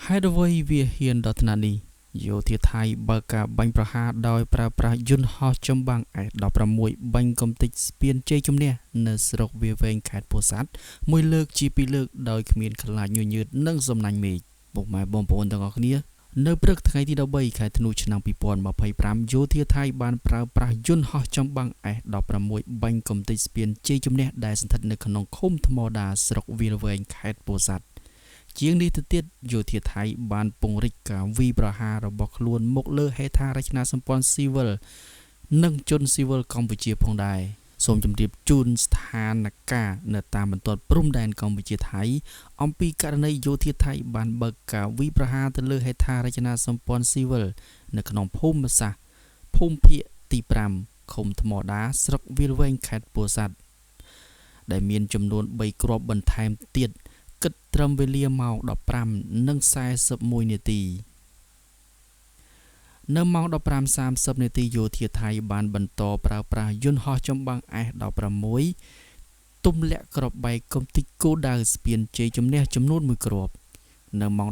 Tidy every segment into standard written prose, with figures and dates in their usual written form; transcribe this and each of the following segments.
ហេតុអ្វីវាហ៊ានដល់ថ្នាក់នេះយោធាថៃបើកការបាញ់ប្រហារដោយប្រើប្រាស់យន្តហោះចម្បាំង F-16 បាញ់កម្ទេចស្ពានជ័យជំនះនៅស្រុកវាលវែងខេត្តពោធិ៍សាត់មួយលើកជាពីរលើកដោយគ្មានខ្លាចញញើតនិងសំណាញ់មេឃពុកម៉ែបងប្អូនទាំងអស់គ្នានៅព្រឹកថ្ងៃទី13ខែធ្នូឆ្នាំ2025យោធាថៃបានប្រើប្រាស់យន្តហោះចម្បាំង F-16 បាញ់កម្ទេចស្ពានជ័យជំនះដែលស្ថិតនៅក្នុងឃុំថ្មដាស្រុកវាលវែងខេត្តពោធិ៍សាត់ជាងនេះទៅទៀតយោធាថៃបានពង្រីកការវាយប្រហាររបស់ខ្លួនមកលើហេដ្ឋារចនាសម្ព័ន្ធស៊ីវិលនិងជនស៊ីវិលកម្ពុជាផងដែរសូមជម្រាបជូនស្ថានភាពនៅតាមបន្ទាត់ព្រំដែនកម្ពុជាថៃអំពីករណីយោធាថៃបានបើកការវាយប្រហារទៅលើហេដ្ឋារចនាសម្ព័ន្ធស៊ីវិលនៅក្នុងភូមិសាស្ត្រភូមិភាគទី5ឃុំថ្មដាស្រុកវាលវែងខេត្តពោធិ៍សាត់ដែលមានចំនួន3គ្រាប់បន្ថែមទៀតគិតត្រឹមវេលាម៉ោង15:41នាទីនៅម៉ោង15:30នាទីយោធាថៃបានបន្តប្រើប្រាស់យន្តហោះចម្បាំង F-16 ទម្លាក់គ្រាប់បែកកម្ទេចគោលដៅស្ពានជ័យជំនះចំនួន1គ្រាប់នៅម៉ោង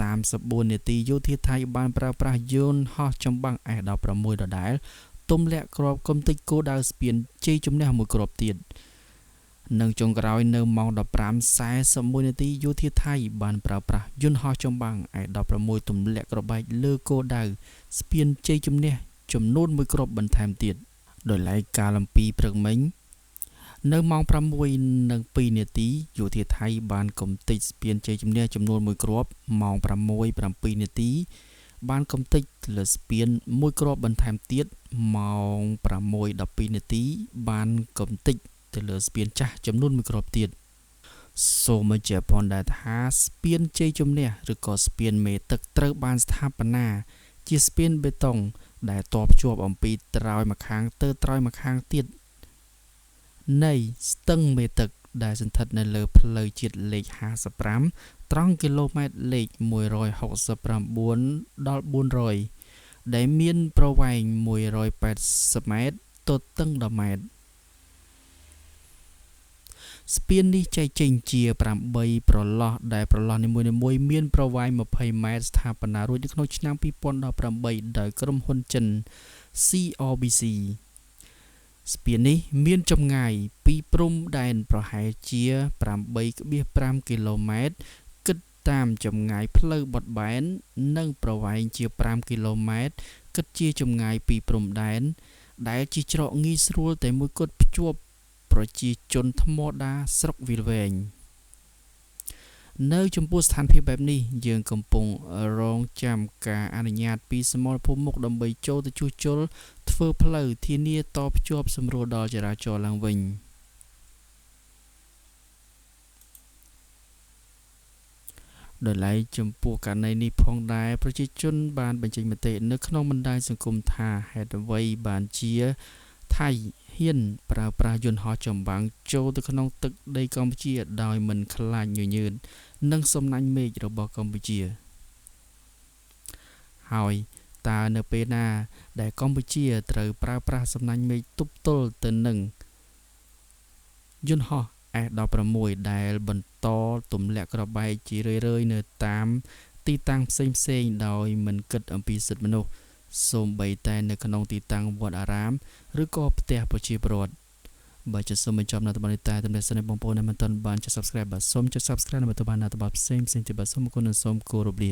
15:34នាទីយោធាថៃបានប្រើប្រាស់យន្តហោះចម្បាំង F-16 ដដែលទម្លាក់គ្រាប់កម្ទេចគោលដៅស្ពានជ័យជំនះមួយគ្រាប់ទៀតនិងចុងក្រោយនៅម៉ោង15:41នាទីយោធាថៃបានប្រើប្រាស់យន្តហោះចម្បាំង F-16 ទម្លាក់គ្រាប់បែកលើគោលដៅស្ពានជ័យជំនះចំនួនមួយគ្រាប់បន្ថែមទៀតដោយឡែកកាលអំពីព្រឹកមិញនៅម៉ោង6:02នាទីយោធាថៃបានកម្ទេចស្ពានជ័យជំនះចំនួនមួយគ្រាប់ម៉ោង6:07នាទីបានកម្ទេចលើស្ពានមួយគ្រាប់បន្ថែមទៀតម៉ោង6:12នាទីបានកម្ទេចទៅលើស្ពានចាស់ចំនួនមួយគ្រាប់ទៀតសូមបញ្ជាក់ផងដែរថាស្ពានជ័យជំនះឬក៏ស្ពានមេទឹកត្រូវបានស្ថាបនាជាស្ពានបេតុងដែលតភ្ជាប់អំពីត្រើយម្ខាងទៅត្រើយម្ខាងទៀតនៃស្ទឹងមេទឹកដែលស្ថិតនៅលើផ្លូវជាតិលេខ55ត្រង់គីឡូម៉ែត្រលេខ169ដល់400ដែលមានប្រវែង180ម៉ែត្រទទឹង10ម៉ែត្រស្ពាននេះចែកចេញជា8ប្រឡោះដែលប្រឡោះនីមួយៗមានប្រវែង20ម៉ែត្រស្ថាបនារួចនៅក្នុងឆ្នាំ2018ដោយក្រុមហ៊ុនចិន CRBC ស្ពាននេះមានចម្ងាយពីព្រំដែនប្រហែលជា 8.5 គីឡូម៉ែត្រគិតតាមចម្ងាយផ្លូវបត់បែននិងប្រវែងជា5គីឡូម៉ែត្រគិតជាចម្ងាយពីព្រំដែនដែលជាច្រកងាយស្រួលតែមួយគត់ភ្ជាប់ប្រជាជនថ្មដាស្រុកវាលវែងនៅចំពោះស្ថានភាពបែបនេះយើងកំពុងរងចាំការអនុញ្ញាតពីសមរភូមិមុខដើម្បីចូលទៅជួសជុលធ្វើផ្លូវធានាតភ្ជាប់សម្រួលដល់ចរាចរណ៍ឡើងវិញដោយឡែកចំពោះករណីនេះផងដែរប្រជាជនបានបញ្ចេញមតិនៅក្នុងបណ្ដាញសង្គមថាហេតុអ្វីបានជាថៃហ៊ានប្រើប្រាស់យន្តហោះចម្បាំងចូលទៅក្នុងទឹកដីកម្ពុជាដោយមិនខ្លាចញញើតនិងសំណាញ់មេឃរបស់កម្ពុជាហើយតើនៅពេលណាដែលកម្ពុជាត្រូវប្រើប្រាស់សំណាញ់មេឃទប់ទល់ទៅនឹងយន្តហោះ F-16 ដែលបន្តទម្លាក់គ្រាប់បែកជារឿយៗនៅតាមទីតាំងផ្សេងៗដោយមិនគិតអំពីសិទ្ធិមនុស្សសូម្បីតែនៅក្នុងទីតាំងវត្តអារាមឬក៏ផ្ទះប្រជាពលរដ្ឋបើចសូមបញ្ចប់នៅតំបន់នេះតែតំណែងសិនបងប្អូនដែលមិនទាន់បានចុច Subscribe បាទសូមចុច Subscribe ដើម្បីទទួលបានអត្ថបទផ្សេងៗទៀតបាទសូមអរគុណនិងសូមគោរពលា